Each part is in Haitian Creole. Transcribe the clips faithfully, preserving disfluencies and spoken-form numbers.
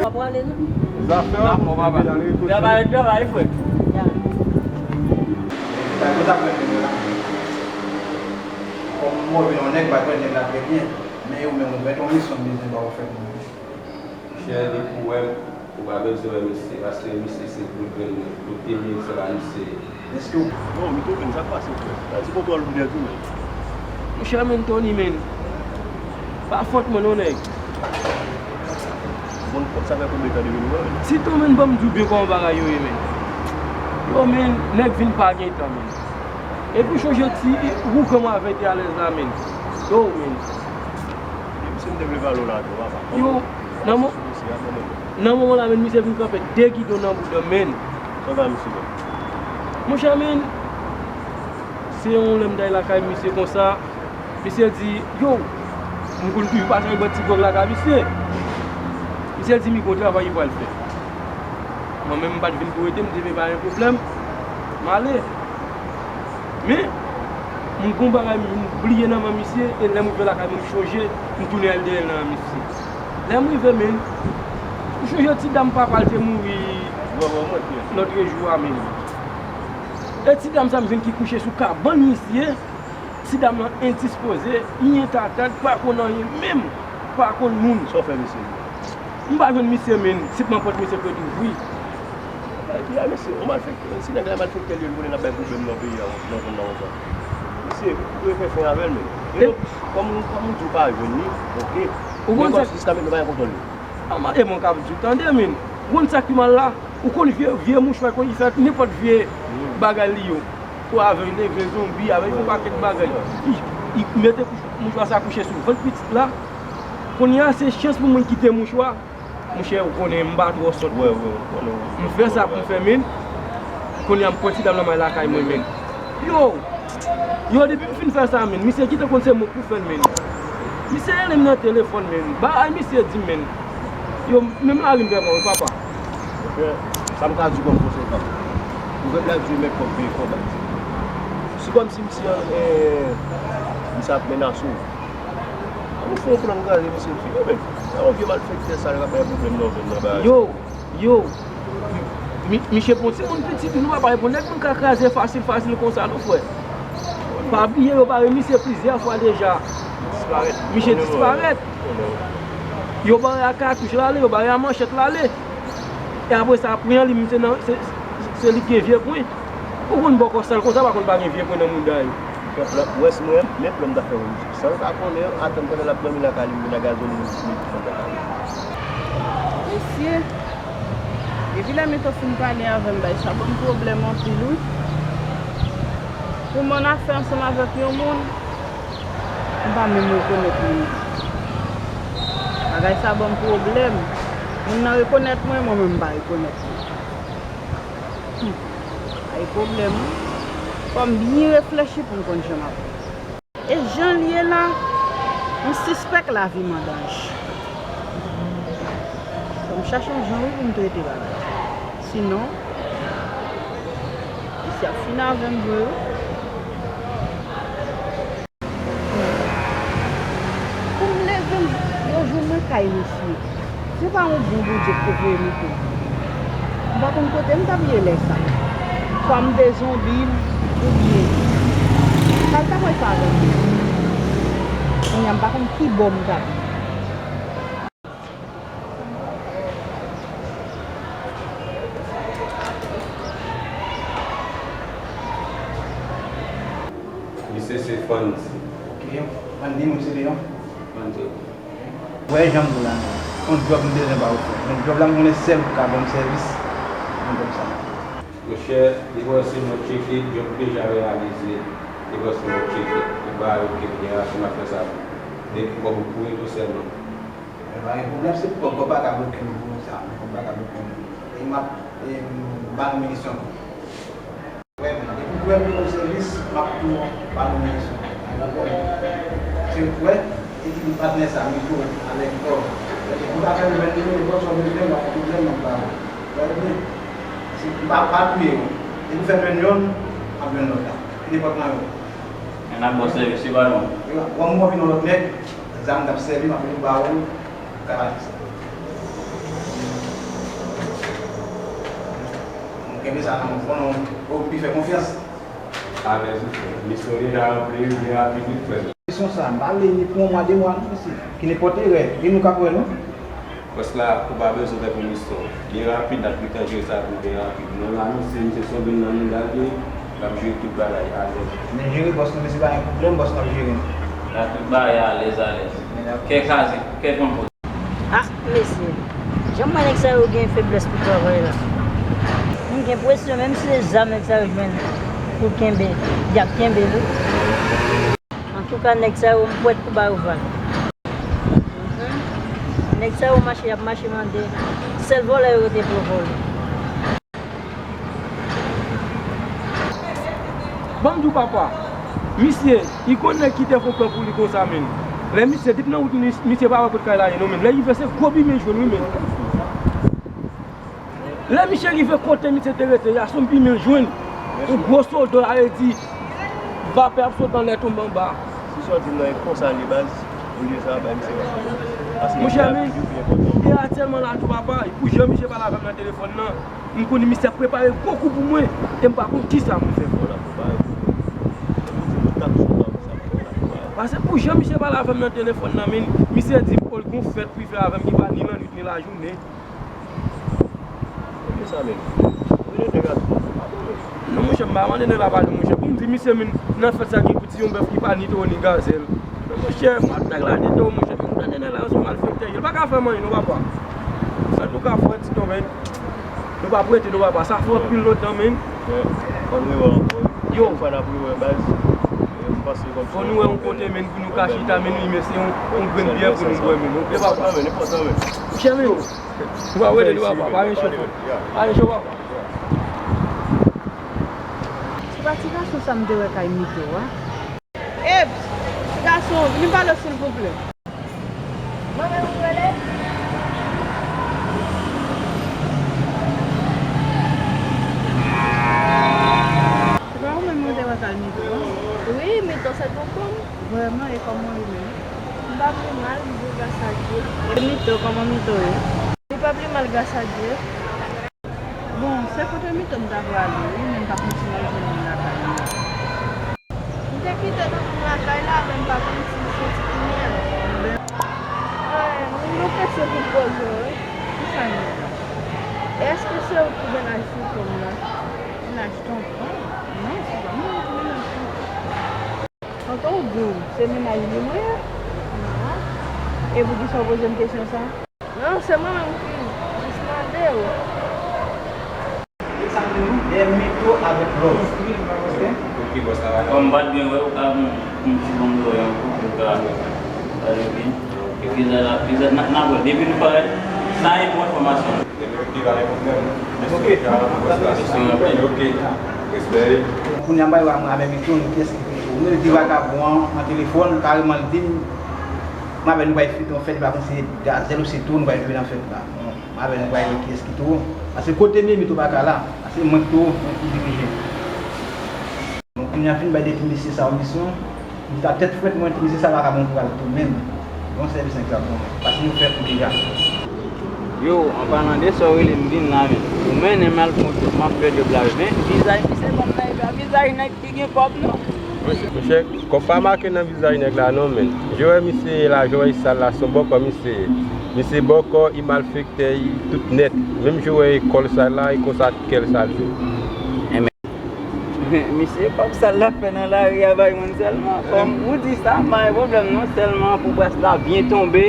Pa prale, non? Zafè w, Travay, travay, frè. Ya. Sa kontak mwen vini la. Kòm mwen vin yon nèg, pa konn nèg la trè byen. Men ou menm, ou mèt yon misyon m bezwen ba ou fè pou mwen. Chè, depi w wè m, ou pa bezwen wè misye, paske misye se bout grenn mwen. Kote m ye, se la misye ye. Èske w... Yo, Mito, men sa k pase, frè? Sa di kontwòl ou dèyè tou, men. Monchè, men Tony, men. Pa fòt mwen, non, nèg. Bon, sa fè konbyen tan depi nou wè, men? Sitou, men, ban m di w byen kòman bagay yo ye, men. Yo, men, nèg vin pa gen tan, men. Epi w chonje ti woukan mwen avè te alèz la, men. Yo, men. Depi se m te vle pale w la, tou, papa. Yo, nan mo-, nan moman la, men, misye vin kanpe de gidon nan bouda m, men. Sa w fè misye menm? Monchè, men, se yon lè m t al lakay misye konsa, misye di, yo, m konn toujou pase yon bwat ti gwòg lakay misye. Misye di, mi gon travay li pral fè. Mwen menm, m pa t vin pou rete, m di, men pa gen pwoblèm, m ale. Men, m gon bagay m bliye nan men misye, e lè m rive lakay mwen, m chonje, m tounen al dèyè l nan men misye. Lè m rive, men, m chonje ti dam papa l te mouri lòtrejou a, men. E ti dam sa m jwenn ki kouche sou kabann misye, ti dam nan endispoze, li entatad, pa konn anyen menm, pa konn moun. Sa w fè misye? M pa jwenn misye, men, se nan pòt misye k ret ouvri. Epi a, mesye, yon malfektè, si nèg la malfektè li ye, li konnen l ap bay pwoblèm nan peyi a, nan zòn nan konsa. Mesye, ou dwe fè fen avè l, men. E donk, kòm, kòm ou di ou pa jwenn li, oke. Ou konn sa, jiska mentnan, pa gen kontwòl li. A, e mwen k ap di w, tande, men. Ou konn sa ki mal la? Ou konn vye, vye mouchwa, konn li fè nenpòt vye bagay li yo. Ou avè l, vye zonbi, avè l fè yon pakèt bagay. Li, li mete kouch-, mouchwa sa kouche sou vant pitit la. Kounye a, se chans pou mwen kite mouchwa. Monchè, ou konnen m pa twò sòt. Wi, wi, m konnen. M fè sa pou m fè, men. Kounye a, m pran ti dam nan m al lakay mwen, men. Yo! Yo, depi m fin fè sa, men, misye kite konn se mwen k pou fè l, men. Misye rele m nan telefòn, men. Bagay misye di m, men. Yo, menm lari m pè pran, wi, papa. Monchè, sa m ka di w kòm konsèy, papa. Ou fè blag di w met kòb veye kòb a. Se kòmsi misye, eh, misye ap menase w. Ann fè yon plan kraze misye figi, men. Sa yon vye malfektè sal k ap bay pwoblèm nan zòn nan, bagay. Yo, yo. Mi-, misye pon timoun piti tou, nou pa pale pou nèg moun ka kraze fasil, fasil konsa, non, frè. Pa bliye, yo bare misye plizyè fwa deja. Misye disparèt. Yo bare a katouch l ale, yo bare a manchèt l ale. E apre sa, pwen an li menm, se nan, se, se li k gen vye pwen. Ou konn bòkò sal konsa, pa konn pa gen vye pwen nan mouda yo. Pèp la, wès mwen, men plan m ta fè wè misye. San l pa konnen, atann pandan l ap dòmi lakay li, vin a gazolin, li met nan lakay li. Mesye, depi lè Mito fin pale avè m, bay sa ban m pwoblèm anpil, wi. Pou m ann afè ansanm avèk yon moun, m pa menm rekonèt moun nan. Bagay sa ban m pwoblèm. Moun nan rekonèt mwen, mwen menm m pa rekonèt li. Hmm. Ay pwoblèm, wi. Fò m byen reflechi pou m konn jan m ap. E jan l ye la, m sispèk lavi m an danje. Fò m chache yon jan, wi, pou m trete bagay. Sinon, misye ap fin avè m vre, wi. Pou m leve m yon jou nan kay misye. Se pa yon bon Bondye k te voye Mito. M pa konn kote m t ap ye lè sa. Swa m te zonbi l, oubyen sa l t ap wè sa avè m. Kounye a m pa konn ki bò m t ap ye. Misye se Fandy. Ok, Fandy, misye Leon. Fandy. Wè jan m di w la, non. Yon djòb m bezwen ba ou fè. Yon djòb la m konnen sèl ou ka ban m sèvis nan djòb sa. Monchè, li wè se mwen k tcheke, djòb deja reyalize, li wè se mwen k tcheke. Li ba yo ke federasyon ap fè sa. Depi kòb ou pou Mito sèlman. Men pa gen pwoblèm, se kòb, kòb pa ka bloke m pou sa, kòb pa ka bloke m. E m ap, e m ba nou minisyon. Wè, men, depi w wè m pou sèvis, m ap tou ba nou minisyon. Pa gen pwoblèm. Se w wè, epi m patnè sa, Mito, avèk kòb. Ou pa fè m jwenn li, nenpòt sa w bezwen, w ap pwoblèm, m ap ba ou. Wè byen. Si m pa, pa touye w. Depi w fè m jwenn yonn, m ap jwenn lòt la. Nenpòt nan yo. N ap ba w sèvis, se pa nou. Wè m wè w vin yon lòt nèg, zam m t ap sèvi, m ap vin ba ou. Kara. Kenbe sa nan men w, fò nou, ou pi fè konfyans. Alèz wi frè. Misyon deja ranpli, li rapid wi frè. Kesyon sa, m pa vle ni pou yon mwa, de mwa non mesye. Ki nenpòt erè, e nou k ap wè non. Bòs la, ou pa bezwen fè pwomisyon. Byen rapid, n ap gentan jere sa pou byen rapid. Nou anonse misye se yon grenn nan mouda l ye, l ap jere tout bagay alèz. Men jere bòs nou, mesye, pa gen pwoblèm, bòs nou ap jere nou. La tout bagay alèz, alèz. Kè kaze, kè konpòte. Ah, mesye, jan m wè nèg sa yo gen feblès pou travay la. M gen enpresyon, menm si se zam nèg sa yo jwenn pou kenbe, y ap kenbe tou. Antouka, nèg sa yo, m prèt pou ba yo vag. Nèg sa yo mache, y ap mache mande. Sèl vòlè yo rete pou yo vòlè. Ban m di w papa, misye, li konn nèg ki te fè plan pou li konsa menm. Lè misye, depi nan wout, misye pa wè kot kay la ye non menm. Lè li rive, se gwo bimen jwenn wi menm. Lè misye rive kote misye te rete a, se yon bimen jwenn. Yon gwo sodo, sa vle di, vapè ap sot anlè tonbe anba. Si sa w di m nan, e konsa l ye baz. Olye sa, bay misye yon sodo. Paske misye ap viv yon vi enpòtan. E aktyèlman la tou papa, pou jan misye pale avè m nan telefòn nan, m konnen misye ap prepare gwo kou pou mwen, e m pa konn kisa pou m fè. Paske pou jan misye pale avè m nan telefòn nan, men misye di m, oh, l gon fèt pou l fè avè m ki pa ni lannwit ni lajounen. Kisa menm? Ou vin nèg la tou. Non, monchè, m pa mande nèg la padon, monchè. Pou m di misye, men, nan fèt sa gen pou ti yon bèf ki pa ni towo ni gazèl. Non, monchè, m ap nèg la ni towo, monchè, men m tande nèg la, se malfektè. Li pa ka fè m anyen, non, papa. Antouka, frè Tito, men, nou pa prete, non, papa. Sa fè anpil lontan, men. Fò n rewè ankò. Yo. Yon fwa n ap rewè, baz. Fò nou wè yon kote, men, pou nou ka chita, men, nou, men, se yon, yon grenn byè pou nou bwè, men. Oke, papa. Monchè, men. Ou pa wete nou papa, pa gen cho. Pa gen cho papa. Se pa ti gason sa m te wè kay Mito a? Eps, ti gason, vin pale w silvouplè. Mwen menm ou rele? Se pa ou menm mwen te wè kay Mito a? Wi, Mito se tonton m. Vrèman, e kòman ou ye menm? M pa pi mal, m di gras a Dye. E Mito, kòman Mito ye? Li pa pi mal, gras a Dye. Bon, se kote Mito m ta prale, wi, men m pa konn si m ap jwenn li lakay li. M te kite tonton m lakay la, men m pa konn si l soti kounye a. Ay, m gen kesyon pou m poze w, wi. Kisa l ye? Èske se ou ki mennaj tonton m nan? Mennaj tonton? Non, se pa mwen ki mennaj tonton. Tonton w di w se mennaj li mwen ye? Non. E poukisa w poze m kesyon sa? Non, se mwen menm ki jis mande w. Sa nou, dèyè Mito avèk Love. Oke? Oke, bòs la. Kòm m pa t byen wè, ou ka ban m yon ti bon dlo yon kou pou ka pale byen. Oke. Epi la, epi la, n a, n a wè. Depi nou parèt, n a yon bon enfòmasyon. Depi ki pa gen pwoblèm. Mèsi. Oke. Mèsi anpil. Oke. Respè. Kounye a, m bay wa mwen avè Mito, nou kiyès ki pi cho. Mwen di vakabon an nan telefòn, kareman l di m, m avè nou bay fete yon fèt, li pa konn si se gazèl ou se tou, nou bay jwe nan fèt la. Bon, m avè nou bay wè kiyès ki tou. Paske kote m ye, Mito pa ka la. Paske mwen tou, mwen ki dirije. Bon, kounye a fin bay de ti mesye sa yo misyon. M ta tèt frèt mwen, ti mesye sa vakabon pou al tou menm. Bon sèvis nèg sa pou mwen. Paske nou fè kou deja. Yo, an palan de sa w rele m vin la menm. Ou mennen m al pran tout m ap fè djòb la wi. Men vizaj misye ban m nan epa vizaj nèg ki gen kòb non. Monchè, kòb pa make nan vizaj nèg la non menn. Jan w wè misye ye la, jan w wè li sal la, se yon bòkò misye ye. Misye bòkò, li malfektè, li tout nèt. Menm jan w wè kò l sal la, e konsa kè l sal tou. Enben. Misye, kòb sal l ap fè nan lari a bay moun sèlman. Kòm ou di sa, m pa gen pwoblèm non, sèlman pou bras la byen tonbe,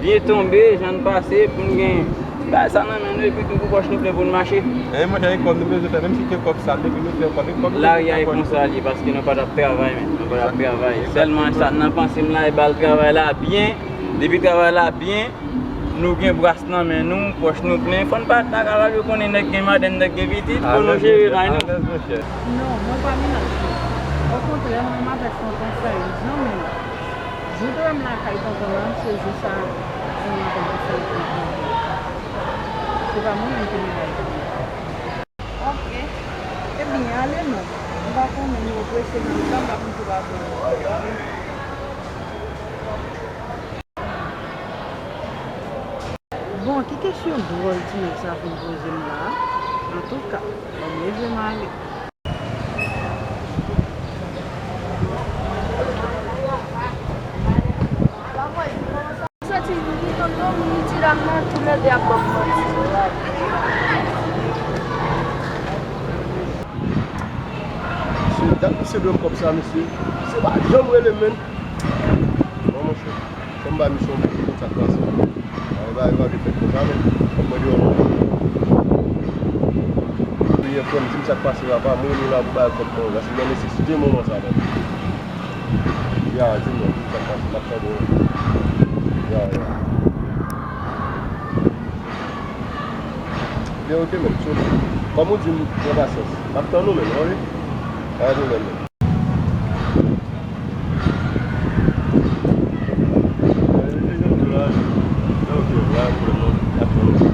byen tonbe, jan n pase, pou n gen bagay sa nan men nou, epi tou pou pòch nou plen pou n mache. E monchè, e kòb nou bezwen fè, menm si te kòb sal, depi nou fè kòb, e kòb nou bezwen fè. Lari a e konsa li ye, paske nou pa t ap travay, men, nou pa t ap travay. Sèlman sa nan panse m la, e ba l travay la byen, depi travay la byen, nou gen bras nan men nou, pòch nou plen. Fò n pa ta ka pale, ou konnen nèg gen madanm, nèg gen pitit, fò nou jere kay nou. Alèz, monchè. Non, mwen pa mennaj li. Okontrè, mwen menm avèk tonton fè yon zanmi. Jou te wè m lakay tonton an, se jou sa, mwen madanm pou fè yon tonton. Se pa mwen menm ki mennaj li. Oke. Ebyen, ale non. M pa konnen nou prese nan tan, m pa konn si w pa pran. Bon, ki kesyon dwòl ti nèg sa vin poze m la a? Antouka, ban m leve m ale. Santi li tonton, li ti dam nan, toulède ap ban m manti. Mesye, dat misye dwe kòb sa, mesye. Misye pa janm rele m, menn. Non, monchè. Fò m ba misye yon kout men, sa k pase. Bagay pa, pa vle fèt konsa, menn. Fòk mwen deyò non. Priyè frè m, di m sa k pase, papa. Mwen rele w la pou bay kòb mwen. Paske m nan nesesite moman sa, menn. Ya, di m non, di m sa k pase, m ap tande w. Ya, ya. Byen, oke, menn. So, kòm ou di m, pran pasyans. M ap tann ou, menn, oke? Pa gen pwoblèm, menn. Oke, pa gen pwoblèm, non. M ap tann ou.